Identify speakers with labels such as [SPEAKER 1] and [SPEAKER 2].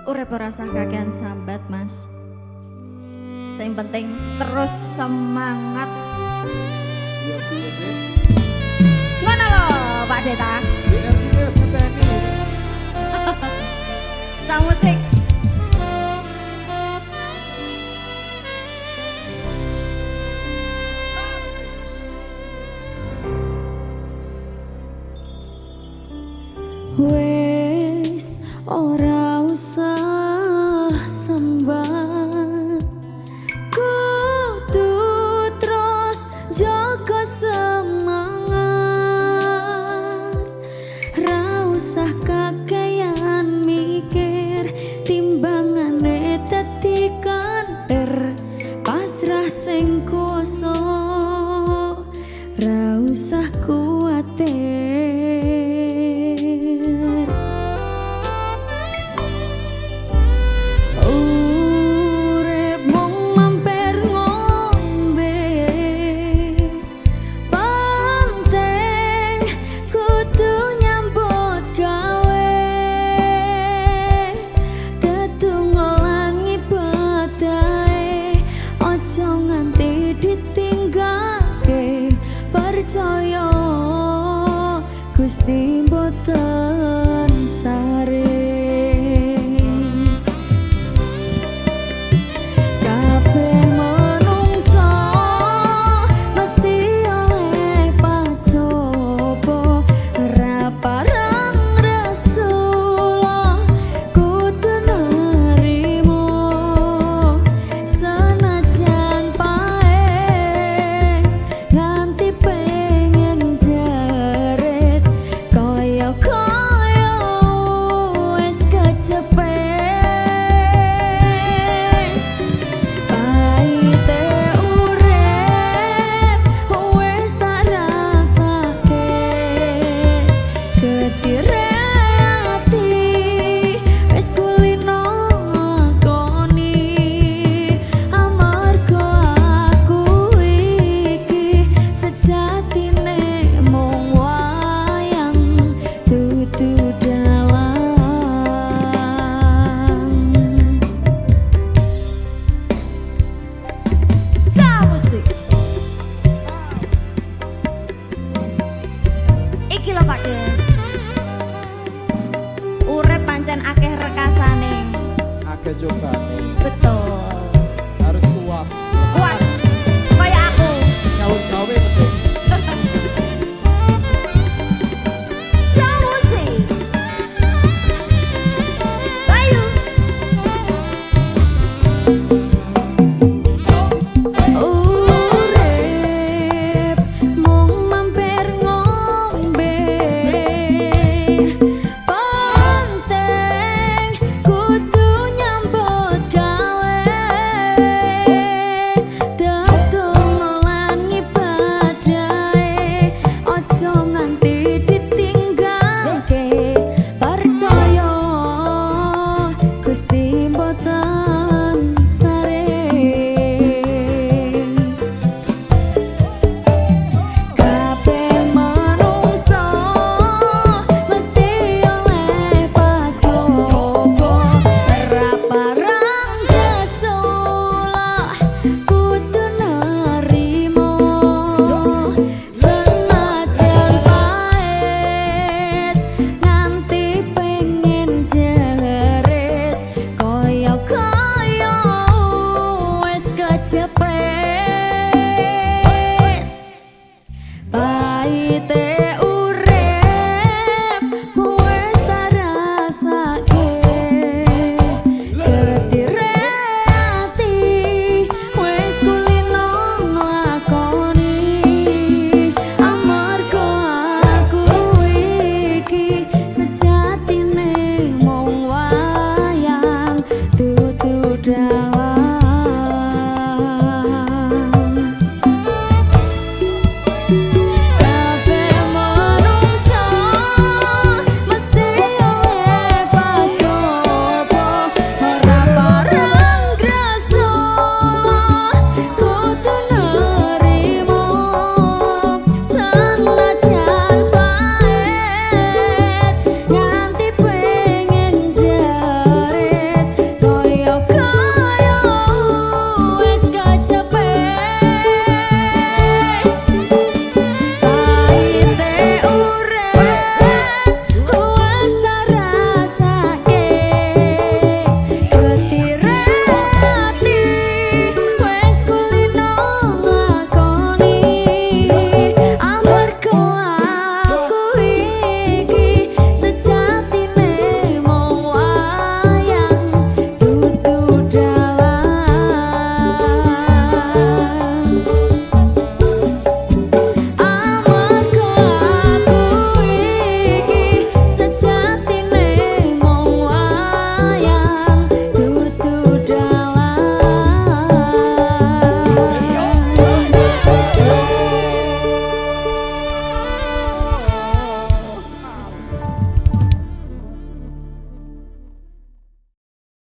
[SPEAKER 1] Urip ora usah kakean sambat, Mas. Sing penting terus semangat.
[SPEAKER 2] Iya piye, Dek?
[SPEAKER 1] Ngono lho, Pak Deta.
[SPEAKER 2] BRC wis ngeteni.
[SPEAKER 1] Sang musik.
[SPEAKER 3] Wes ora usah sambat, kudu terus jaga semangat, ra usah kakean mikir timbangane dadi kader, pasrah sing kuasa, ra usah kuwatir. Urip mung mampir ngombe, penting kudu nyambut gawe, tetunggo lan ngibadahe, aja nganti ditinggalke, percaya Gusti mboten sare. Kabeh manungsa mesti oleh pacoba, ra parang rasula kudu nerimo, senajan pae nganti pengen jerit kaya kaya wis kecepet. Paite urip wis tak rasake, ketire ati wis kulino ngakoni, amarga aku iki sejatine mung wayang dudu dalang.
[SPEAKER 1] Samusik. Iki lho Pak De. Urip pancen akeh rekasane.
[SPEAKER 2] Akeh cobane.
[SPEAKER 1] Betul.
[SPEAKER 2] Harus kuat.
[SPEAKER 1] Kuat. Kayak aku.
[SPEAKER 2] Nyawut gawe penting.
[SPEAKER 1] Samusik. Bayu.
[SPEAKER 3] Urip mung mampir ngombe, penting kudu nyambut gawe, tetunggo lan ngibadahe, aja nganti ditinggalke, percaya Gusti mboten sare. Kabeh manungsa mesti oleh pacoba, ra parang gesula kudu nerimo, senajan pahit nganti pengen jerit kaya kaya wis kecepet. Paite